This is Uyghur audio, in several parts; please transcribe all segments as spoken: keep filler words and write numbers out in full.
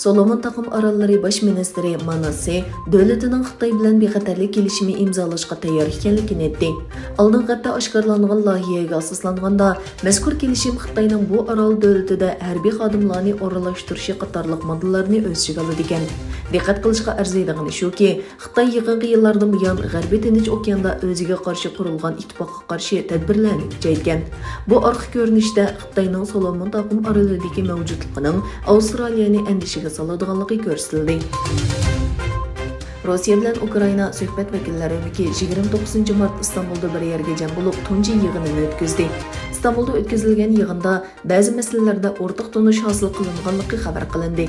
سولومون تاقىم ئاراللىرى باش مىنىستىرى ماناسسې دۆلىتىنىڭ خىتاي بىلەن بىخەتەرلىك كېلىشىمى ئىمزالاشقا تەييار ئىكەنلىكىنى ئېيتتى. ئالدىنقى ھەپتە ئاشكارىلانغان لايىھەگە ئاساسلانغاندا، مەزكۇر كېلىشىم خىتاينىڭ بۇ ئارال دۆلىتىدە ھەربىي خادىملارنى ئورۇنلاشتۇرۇشى قاتارلىق ماددىلارنى ئۆز ئىچىگە ئالىدىكەن. دىققەت قىلىشقا ئەرزىيدىغىنى شۇكى، خىتاي يېقىنقى يىللاردىن بۇيان غەربىي تىنچ ئوكياندا ئۆزىگە قارشى قۇرۇلغان ئىتتىپاققا قارشى تەدبىرلەرنى كۈچەيتكەن. بۇ ئارقا كۆرۈنۈشتە خىتاينىڭ سولومون تاقىم ئارىلىدىكى مەۋجۇتلۇقىنىڭ ئاۋسترالىيەنى ئەندىشىگە سالىدىغانلىقى كۆرسىتىلدى. روسىيە بىلەن ئۇكرائىنا سۆھبەت ۋەكىللەر ئۆمىكى يىگىرمە توققۇزىنچى مارت ئىستانبۇلدا بىر يەرگە جەم بولۇپ، تۇنجى يىغىنىنى ئۆتكۈزدى. ئىستانبۇلدا ئۆتكۈزۈلگەن يىغىندا بەزى مەسىلىلەردە ئورتاق تونۇش ھاسىل قىلىنغانلىقى خەۋەر قىلىندى.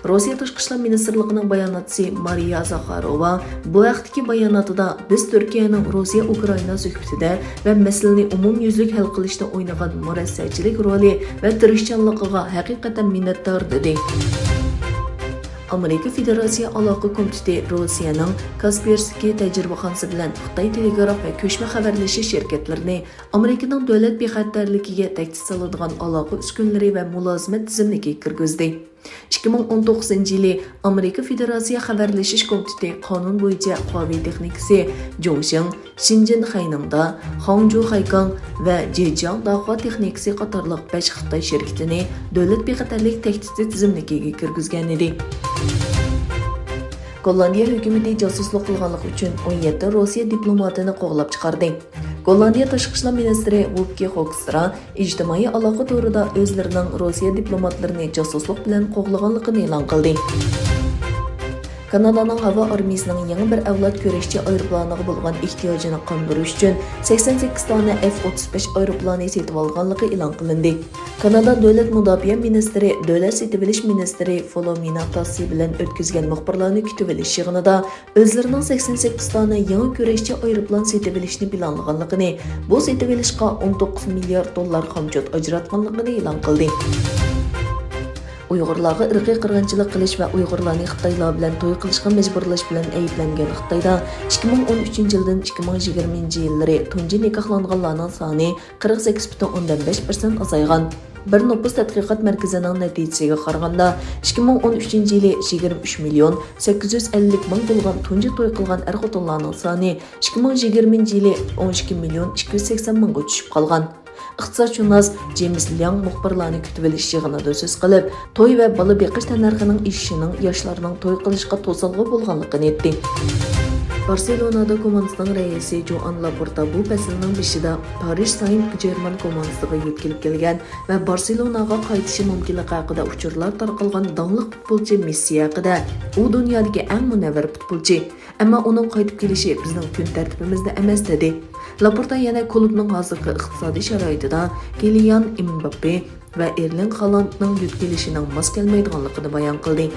روسىيە تاشقى ئىشلار مىنىستىرلىقىنىڭ باياناتچىسى مارىيا زاخاروۋا بۇ ھەقتىكى باياناتىدا، بىز تۈركىيەنىڭ روسىيە-ئۇكرائىنا سۆھبىتىدە ۋە مەسىلىنى ئومۇميۈزلۈك ھەل قىلىشتا ئوينىغان مۇرەسسەچىلىك رولى ۋە تىرىشچانلىقىغا ھەقىقەتەن مىننەتدار، دېدى. ئامېرىكا فېدېراتسىيە ئالاقە كومىتېتى روسىيەنىڭ كاسپېرسكى تەجرىبىخانىسى بىلەن خىتاي تېلېگراف ۋە كۆچمە خەۋەرلىشىش شىركەتلىرىنى ئامېرىكىنىڭ دۆلەت بىخەتەرلىكىگە تەھدىت سالىدىغان ئالاقە ئۈسكۈنىلىرى ۋە مۇلازىمەت تىزىملىكىگە كىرگۈزدى. ئىككى مىڭ ئون توققۇزىنچى يىلى ئامېرىكا فېدېراتسىيە خەۋەرلىشىش كومىتېتى قانۇن بويىچە قاۋى تېخنىكىسى جۇڭشىڭ، شىنجېن خەينىڭدا، خاڭجۇ خەيكاڭ ۋە جېجياڭ داخۇا تېخنىكىسى قاتارلىق بەش خىتاي شىركىتىنى دۆلەت بىخەتەرلىك تەھدىتى تىزىملىكىگە كىرگۈزگەن ئىدى. گوللاندىيە ھۆكۈمىتى جاسۇسلۇق قىلغانلىقى ئۈچۈن ئون يەتتە روسىيە دىپلوماتىنى قوغلاپ چىقاردى. گوللاندىيە تاشقى ئىشلار مىنىستىرى ۋوپكې خوكسترا ئىجتىمائىي ئالاقە تورىدا ئۆزلىرىنىڭ روسىيە دىپلوماتلىرىنى جاسۇسلۇق بىلەن قوغلىغانلىقىنى ئېلان قىلدى. كانادانىڭ ھاۋا ئارمىيىسىنىڭ يېڭى بىر ئەۋلاد كۈرەشچى ئايروپىلانىغا بولغان ئېھتىياجىنى قاندۇرۇش ئۈچۈن سەكسەن سەككىز دانە ئېف ئوتتۇز بەش ئايروپىلانى سېتىۋالغانلىقى ئېلان قىلىندى. كانادا دۆلەت مۇداپىئە مىنىستىرى، دۆلەت سېتىۋېلىش مىنىستىرى فولومىنا تاسسى بىلەن ئۆتكۈزگەن مۇخبىرلارنى كۈتۈۋېلىش يىغىنىدا، ئۆزلىرىنىڭ سەكسەن سەككىز دانە يېڭى كۈرەشچى ئايروپىلان سېتىۋېلىشنى پىلانلىغانلىقىنى، بۇ سېتىۋېلىشقا ئون توققۇز مىليارد دوللار خامچوت ئاجراتقانلىقىنى ئېلان قىلدى. ئۇيغۇرلارغا ئىرقىي قىرغىنچىلىق قىلىش ۋە ئۇيغۇرلارنى خىتايلار بىلەن توي قىلىشقا مەجبۇرلاش بىلەن ئەيىبلەنگەن خىتايدا ئىككى مىڭ ئون ئۈچىنچى يىلدىن ئىككى مىڭ يىگىرمىنچى يىللىرى تۇنجى نىكاھلانغانلارنىڭ سانى قىرىق سەككىز پۈتۈن ئوندىن بەش پىرسەنت ئازايغان. بىر نوپۇس تەتقىقات مەركىزىنىڭ نەتىجىسىگە قارىغاندا، ئىككى مىڭ ئون ئۈچىنچى يىلى يىگىرمە ئۈچ مىليون سەككىز يۈز ئەللىك مىڭ بولغان تۇنجى توي قىلغان ئەر-خوتۇنلارنىڭ سانى ئىككى مىڭ يىگىرمىنچى يىلى ئون ئىككى مىليون ئىككى يۈز سەكسەن مىڭغا چۈشۈپ قالغان. ئىقتىسادشۇناس جېيمىس لياڭ مۇخبىرلارنى كۈتۈۋېلىش يىغىنىدا سۆز قىلىپ، توي ۋە بالا بېقىش تەننەرخىنىڭ ئېشىشىنىڭ ياشلارنىڭ توي قىلىشقا توسالغۇ بولغانلىقىنى ئېيتتى. بارسېلونادا كوماندىسىنىڭ رەئىسى جوئان لاپورتا بۇ پەسىلنىڭ بېشىدا پارىژ ساينت جېرمان كوماندىسىغا يۆتكىلىپ كەلگەن ۋە بارسېلوناغا قايتىشى مۇمكىنلىقى ھەققىدە ئۇچۇرلار تارقالغان داڭلىق پۇتبولچى مېسسى ھەققىدە، ئۇ دۇنيادىكى ئەڭ مۇنەۋۋەر پۇتبولچى، ئەمما ئۇنىڭ قايتىپ كېلىشى بىزنىڭ كۈن تەرتىپىمىزدە ئەمەس، دېدى. لاپورتا يەنە كۇلۇبنىڭ ھازىرقى ئىقتىسادىي شارائىتىدا كىلىيان ئېمباپپې ۋە ئېرلىڭ خالاندنىڭ يۆتكىلىشىنىڭ ماس كەلمەيدىغانلىقىنى بايان قىلدى.